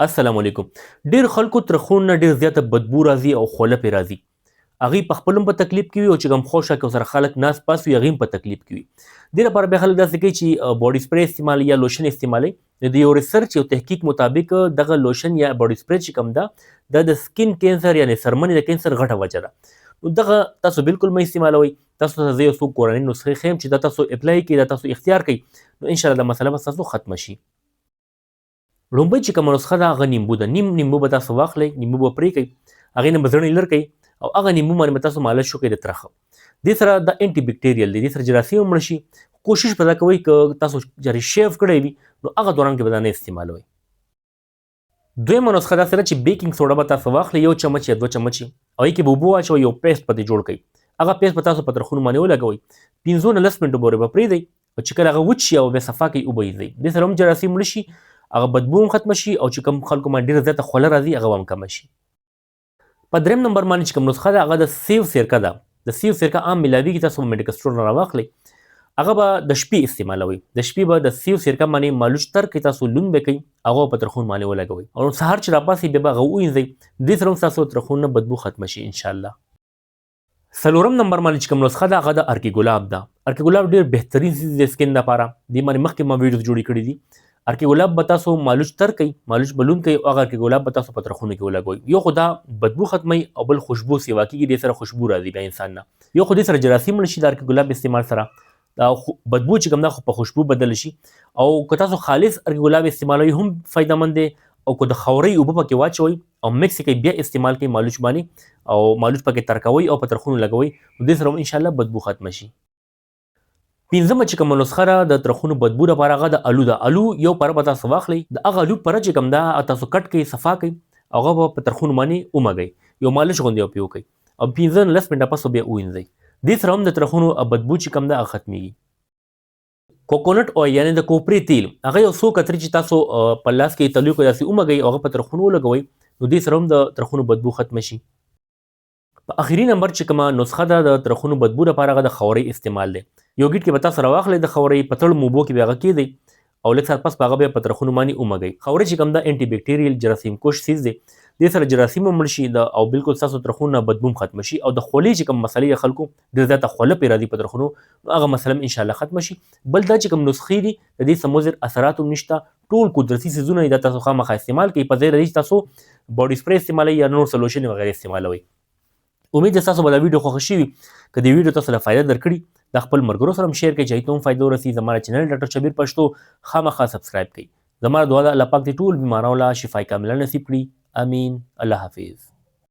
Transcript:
السلام علیکم. ډیر خلکو ترخون نه ډیر زیاته بدبو راځي او خوله پې راځي. هغوی په خپل هم په تکلیف کې وي او چې کوم خوښه کې سره خلک ناست پاس وي، هغوی هم په تکلیف کې وي. دې لپاره بیا خلک داسې کوي چې باډي سپری استعمالوي یا لوشن استعمالوي. نو د یو ریسرچ یو تحقیق مطابق دغه لوشن یا باډي سپری چې کوم ده، دا د سکین کینسر یعنی څرمنې د کینسر غټه وجه ده. نو دغه تاسو بالکل مه استعمالوئ. تاسو ته زه یو څو کورنۍ نسخې ښیم چې دا تاسو اپلای کړئ، دا تاسو اختیار کړئ، نو انشاءالله دا مسله به ستاسو ختمه شي. لومړۍ چې کومه نسخه ده هغه نیمبو ده. نیم نیمبو به تاسو واخلئ، نیمبو به پرې کړئ، هغې نه به زړې لر کړئ او هغه نیمبو باندې به تاسو مالش وکړئ د ترخه. دې سره دا انټي بکټیریل دی، دې سره جراثیم هم مړه شي. کوشش به دا کوئ که تاسو جاري شیف کړی وي نو هغه دوران کې به دا نه استعمالوئ. دویمه نسخه داسې ده چې بیکینګ سوډا به تاسو واخلئ، یو چمچ یا دوه چمچې، او یې کې به اوبه واچوئ، یو پیسټ به ترې جوړ کړئ. هغه پیسټ به تاسو په ترخونو باندې ولګوئ، 5 نه 10 منټو پورې به پرېږدئ او چې کله هغه وچ شي او بیا صفا کوي وبه یې. دې سره هم جراثیم مړه شي، هغه بدبو هم ختمه شي او چې کوم خلکو باندې ډېره زیاته خوله راځي هغه به هم کمه شي. په دریم نمبر باندې چې کوم نسخه ده هغه د سیو سرکه ده. د سیو سرکه عام ملاویږي، تاسو به میډیکل سټور نه راواخلئ، هغه به د شپې استعمالوئ. د شپې به د سیو سرکه باندې مالوچ تر کړئ، تاسو لوند به کوئ، هغه په ترخون باندې ولګوئ او سهار چې راپاڅئ بیا به هغه ووینځئ. دې سره هم ستاسو ترخون نه بدبو ختمه شي انشاءالله. څلورم نمبر باندې چې کوم نسخه ده هغه د ارکي ګلاب ده. ارکي ګلاب ډیر بهترین څیز دی سکین لپاره. دې باندې مخکې ما ویډیوز جوړې کړې دي. ارکي ګلاب به تاسو مالوچ تر کوي، مالوچ به لوند کوي او هغه ارکي ګلاب به تاسو په ترخونو کې ولګوئ. یو خو دا بدبو ختموي او بل خوشبو سیوا کېږي، دې سره خوشبو راځي بیا انسان نه. یو خو دې سره جراثیم مړه شي د ارکي ګلاب استعمال سره، دا بدبو چې کوم ده خو په خوشبو بدل شي. او که تاسو خالص ارکي ګلاب استعمالوئ هم فایده مند دی، او که د خاورې اوبه پکې واچوئ او مکس یې کوئ بیا استعمال کوئ مالوچ باندې او مالوچ پکې ترکوئ او په ترخونو لګوئ، نو دې سره هم انشاءالله بدبو ختمه شي. پنځمه چې کومه نسخه ده د ترخونو بدبو لپاره هغه د الو ده. الو یو پره به تاسو واخلئ، د هغه الو پره چې کوم ده تاسو کټ کړئ، صفا کړئ، هغه به په ترخونو باندې ومږئ، یو مالش غوندې به پرې وکړئ او 5 نه 10 منټه پس به بیا ووینځئ. دې سره هم د ترخونو بدبو چې کوم ده هغه ختمیږي. کوکونټ اویل یعنی د کوپرې تیل، هغه یو څو قطرې چې تاسو په لاس کې تلوي کې داسې ومږئ او هغه په ترخونو ولګوئ، نو دې سره هم د ترخونو بدبو ختمه شي. په اخري نمبر چې کومه نسخه ده د ترخونو بدبو لپاره هغه د خاورې استعمال دی. یو ګیټ کې به تاسو راواخلئ د خاورې، په تړمو اوبو کې به هغه کېږدئ او لږ ساعت پس به هغه بیا په ترخونو باندې ومږئ. خاورې چې کوم ده انټي بکټیریل جراثیم کش څیز دی، دې سره جراثیم هم مړ شي د او بالکل ستاسو ترخونو نه بدبو هم ختمه شي او د خولې چې کوم مسلې د خلکو ډېر زیاته خوله پرې راځي په ترخونو، نو هغه مسله هم انشاءالله ختمه شي. بل دا چې کوم نسخې دي د دې څه مضر اثرات هم نشته، ټول قدرتي څیزونه دي. دا تاسو خامخا استعمال کړئ په ځای د دې چې تاسو باډي سپری استعمالوئ یا نور څه لوشن وغیره استعمالوئ. امید ده تاسو به دا ویډیو خوښه شي. که دې ویډیو تاسو له فایده درکړي دا خپل ملګرو سره هم شیر کړئ چې هغوی ته هم فایده ورسي. زما چینل ډاکټر شبیر پښتو خامخا سبسکرایب کړئ. زما دعا ده الله پاک دې ټول بیمارانو له شفای کامله نصیب کړي. امین. الله حافظ.